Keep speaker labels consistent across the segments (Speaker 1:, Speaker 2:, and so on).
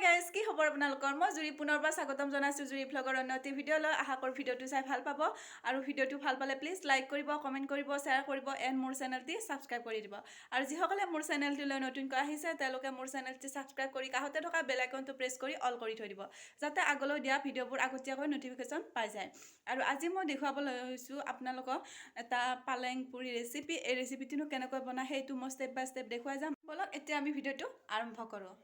Speaker 1: Guys, কি খবৰ আপোনালোকৰ? মই জুৰি পুনৰবাৰ স্বাগতম জনাইছোঁ জুৰি ভ্লগৰ অন্য এটি ভিডিঅ'লৈ। আশা কৰোঁ ভিডিঅ'টো চাই ভাল পাব আৰু ভিডিঅ'টো ভাল পালে প্লিজ লাইক কৰিব, কমেণ্ট কৰিব, শ্বেয়াৰ কৰিব এণ্ড মোৰ চেনেলটি ছাবস্ক্ৰাইব কৰি দিব। আৰু যিসকলে মোৰ চেনেলটোলৈ নতুনকৈ আহিছে, তেওঁলোকে মোৰ চেনেলটি ছাবস্ক্ৰাইব কৰি কাষতে থকা বেল আইকনটো প্ৰেছ কৰি অল কৰি থৈ দিব, যাতে আগলৈ দিয়া ভিডিঅ'বোৰ আগতীয়াকৈ ন'টিফিকেশ্যন পাই যায়। আৰু আজি মই দেখুৱাব লৈছোঁ আপোনালোকক এটা পালেং পুৰি ৰেচিপি। এই ৰেচিপিটোনো কেনেকৈ বনায়, সেইটো মই ষ্টেপ বাই ষ্টেপ দেখুৱাই যাম। ব'লক, এতিয়া আমি ভিডিঅ'টো আৰম্ভ কৰোঁ।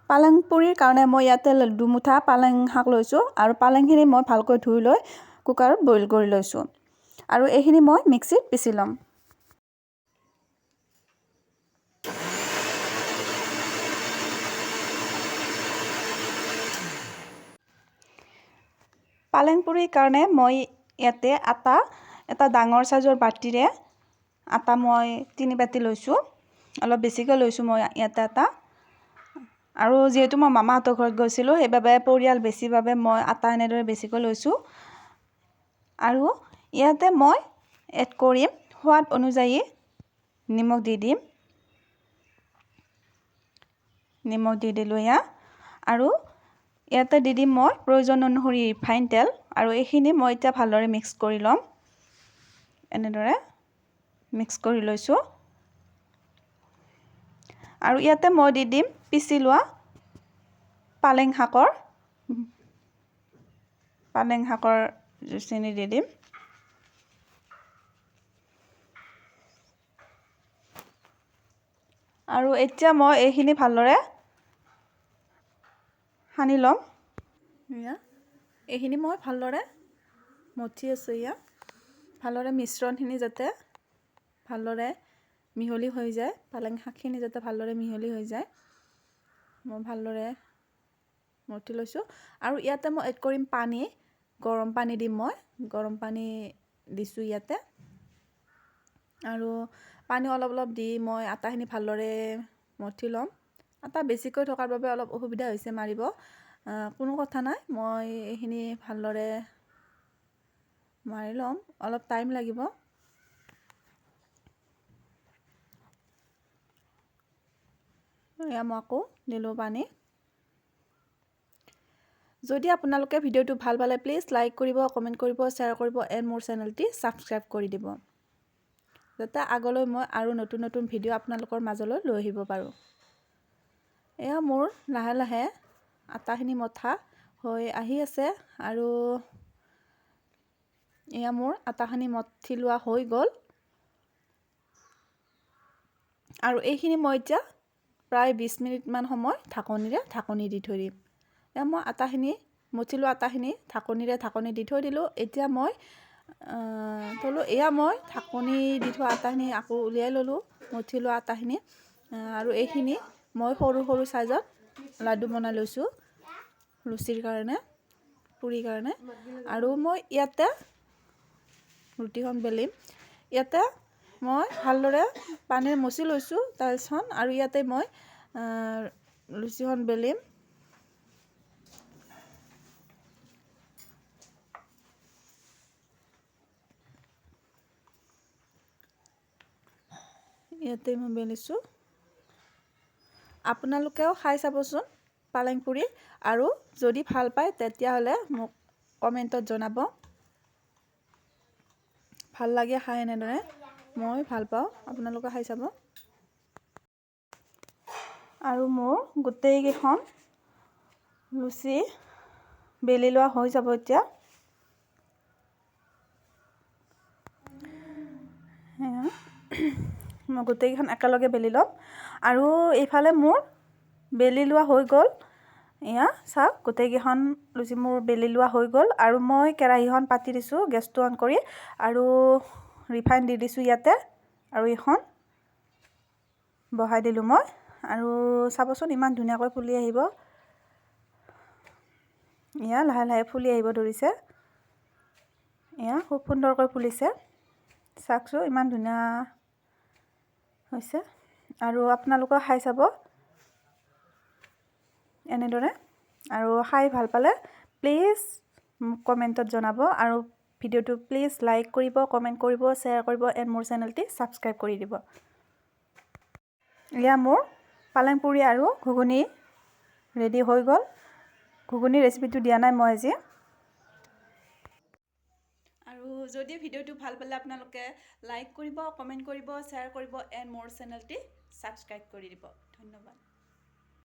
Speaker 1: পালেং পুৰিৰ কাৰণে মই ইয়াতে দুমুঠা পালেং শাক লৈছোঁ আৰু পালেংখিনি মই ভালকৈ ধুই লৈ কুকাৰত বইল কৰি লৈছোঁ আৰু এইখিনি মই মিক্সিত পিচি ল'ম। পালেং পুৰিৰ কাৰণে মই ইয়াতে আটা এটা ডাঙৰ চাইজৰ বাতিৰে আটা মই 3 বাতি লৈছোঁ। অলপ বেছিকৈ লৈছোঁ মই ইয়াতে আটা। আৰু যিহেতু মই মামাহঁতৰ ঘৰত গৈছিলোঁ, সেইবাবে পৰিয়াল বেছি বাবে মই আটা এনেদৰে বেছিকৈ লৈছোঁ। আৰু ইয়াতে মই এড কৰিম সোৱাদ অনুযায়ী নিমখ দি দিম। নিমখ দি দিলোঁ এয়া। আৰু ইয়াতে দি দিম মই প্ৰয়োজন অনুসৰি ৰিফাইন তেল। আৰু এইখিনি মই এতিয়া ভালদৰে মিক্স কৰি ল'ম। এনেদৰে মিক্স কৰি লৈছোঁ। আৰু ইয়াতে মই দি দিম পিচি লোৱা পালেং শাকৰ জুচখিনি দি দিম। আৰু এতিয়া মই এইখিনি ভালদৰে সানি ল'ম। এয়া এইখিনি মই ভালদৰে মঠি আছোঁ। এয়া ভালদৰে মিশ্ৰণখিনি যাতে ভালদৰে মিহলি হৈ যায়, পালেং শাকখিনি যাতে ভালদৰে মিহলি হৈ যায়, মই ভালদৰে মঠি লৈছোঁ। আৰু ইয়াতে মই এড কৰিম পানী। গৰম পানী দিম মই। গৰম পানী দিছোঁ ইয়াতে। আৰু পানী অলপ অলপ দি মই আটাখিনি ভালদৰে মঠি ল'ম। আটা বেছিকৈ থকাৰ বাবে অলপ অসুবিধা হৈছে মাৰিব। কোনো কথা নাই, মই এইখিনি ভালদৰে মাৰি ল'ম। অলপ টাইম লাগিব। এয়া মই আকৌ দিলোঁ পানী। যদি আপোনালোকে ভিডিঅ'টো ভাল পালে, প্লিজ লাইক কৰিব, কমেণ্ট কৰিব, শ্বেয়াৰ কৰিব এণ্ড মোৰ চেনেলটি ছাবস্ক্ৰাইব কৰি দিব, যাতে আগলৈ মই আৰু নতুন নতুন ভিডিঅ' আপোনালোকৰ মাজলৈ লৈ আহিব পাৰোঁ। এয়া মোৰ লাহে লাহে আটাখিনি মথা হৈ আহি আছে। আৰু এয়া মোৰ আটাখিনি মঠি লোৱা হৈ গ'ল। আৰু এইখিনি মই এতিয়া প্ৰায় 20 মিনিটমান সময় ঢাকনিৰে ঢাকনি দি থৈ দিম। এয়া মই আটাখিনি মঠি লোৱা আটাখিনি ঢাকনিৰে ঢাকনি দি থৈ দিলোঁ। এতিয়া মই থ'লোঁ। এয়া মই ঢাকনি দি থোৱা আটাখিনি আকৌ উলিয়াই ল'লোঁ, মঠি লোৱা আটাখিনি। আৰু এইখিনি মই সৰু সৰু চাইজত লাডু বনাই লৈছোঁ লুচিৰ কাৰণে, পুৰিৰ কাৰণে। আৰু মই ইয়াতে ৰুটিখন বেলিম। ইয়াতে মই ভালদৰে পানীৰে মচি লৈছোঁ টাইলছখন। আৰু ইয়াতে মই লুচিখন বেলিম। ইয়াতে মই বেলিছোঁ। আপোনালোকেও খাই চাবচোন পালেং পুৰি আৰু যদি ভাল পায়, তেতিয়াহ'লে মোক কমেণ্টত জনাব। ভাল লাগে খাই এনেদৰে, মই ভাল পাওঁ। আপোনালোকে খাই চাব। আৰু মোৰ গোটেইকেইখন লুচি বেলি লোৱা হৈ যাব এতিয়া। মই গোটেইকেইখন একেলগে বেলি ল'ম। আৰু এইফালে মোৰ বেলি লোৱা হৈ গ'ল। এয়া চাওক, গোটেইকেইখন লুচি মোৰ বেলি লোৱা হৈ গ'ল। আৰু মই কেৰাহীখন পাতি দিছোঁ গেছটো অন কৰি আৰু ৰিফাইন দি দিছোঁ ইয়াতে। আৰু এইখন বহাই দিলোঁ মই। আৰু চাবচোন, ইমান ধুনীয়াকৈ ফুলি আহিব। এয়া লাহে লাহে ফুলি আহিব ধৰিছে। এয়া খুব সুন্দৰকৈ ফুলিছে। চাওকচোন, ইমান ধুনীয়া হৈছে। আৰু আপোনালোকেও খাই চাব এনেদৰে। আৰু খাই ভাল পালে প্লিজ মোক কমেণ্টত জনাব। আৰু ভিডিঅ'টো প্লিজ লাইক কৰিব, কমেণ্ট কৰিব, শ্বেয়াৰ কৰিব এণ্ড মোৰ চেনেলটি ছাবস্ক্ৰাইব কৰি দিব। এয়া মোৰ পালেং পুৰি আৰু ঘুগুনি। ৰেডি হৈ গ'ল। ঘুগুনি ৰেচিপিটো দিয়া নাই মই আজি। আৰু যদি ভিডিঅ'টো ভাল পালে, আপোনালোকে লাইক কৰিব, কমেণ্ট কৰিব, শ্বেয়াৰ কৰিব এণ্ড মোৰ চেনেলটি ছাবস্ক্ৰাইব কৰি দিব। ধন্যবাদ।